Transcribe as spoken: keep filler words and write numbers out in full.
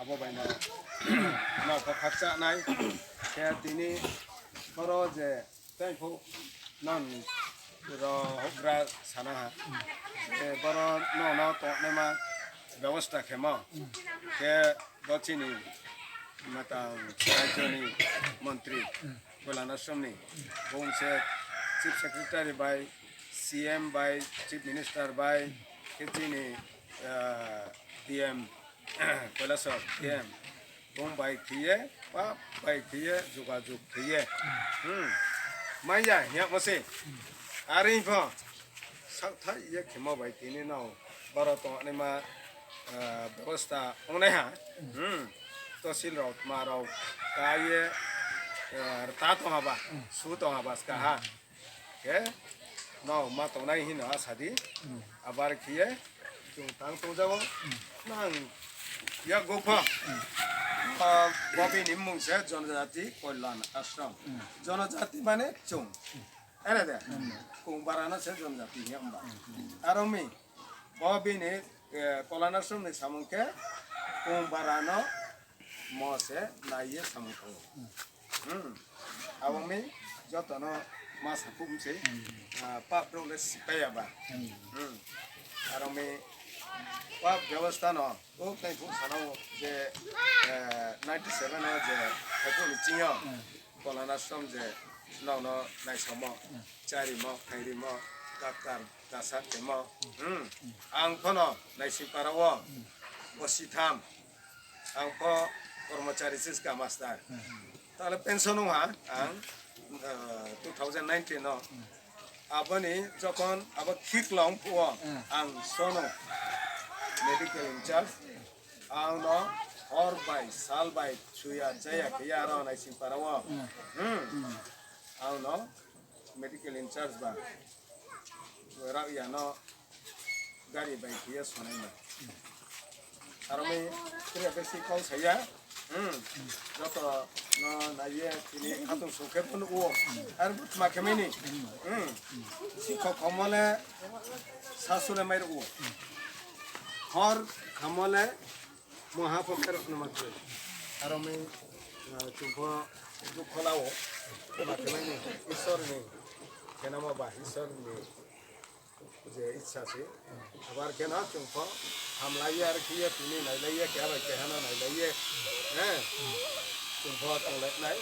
Bo bai no, no kok khakcha nai. Khe tini boro je tei phu non ro hokra sana ha. Khe boro no no to nema bebosta khemo. Khe bo chini matang rajyoni montri Koilanasomni bung se chief secretary bai C M bai, Chief Minister bai, khe chini, ah, D M, Kailasor D M, bung bai khiye, pa bai khiye, jogajog khiye. Hmm. Maya, hiya mose. Ari pho, sakthai ye khemo bai tini no, boro tongnaima, ah, bebosta ongnai ha. Hmm. Tosil rok, ma rok, ta ye, ah, ta tong haba, su tong haba ska ha. Khe no ma tongnai hino ha sadi. Abar khiye chwng tang tongjago. Nang yak gopha. Ah, bo bini mung se Jonojati Kolyan Ashram. Jonojati mane chwng. Ere de. Kung barano se Jonojati hiya hwnba. Aro mi bo bini, eh, Kolyan Ashram ni samung khe kung barano mo se nai ye samung thango. Hmm. Abo mi jotono ma sakhuk mse, ah, pap rok le sipaya ba. Hmm. Aro mi pap bebosta no o kai phuk sana o je, eh, ninety seven o je hai phuk ni chingo Kolyan Ashram je no no nai samo, chari mo, khairi mo, doctor, kasa kemo. Hmm. Ang khono naising para o, o sitham. Ang pho kormochari siska master. Tale pension wngha ang, eh, two thousand nineteen no. Aboni jokon abo thik long phuo ang sono medical in charge. Ang no hor bai sal bai suya chaya khiya aro naising para o. Hmm. Ang no medical in charge ba. Rao ya no gari bai khiya sonai ma. Aro mi kre besi kau saya. Hmm. Joto no naiye tini khatung sungkhe pun uo. Ar but ma khemini. Hmm. Si kho khomole sasule mai uo. Hor khomole mo ha pokhe rok no ma khoi. Aro mi, ah, chungpho dukho lao. Ma khemini Isor ni khenama ba Isor ni je ichha se. Abar khe no chwng pho hamlaiya, ar khiya tini nailaiya, keha bai keha no nailaiya. He? Chwng pho tonglainai.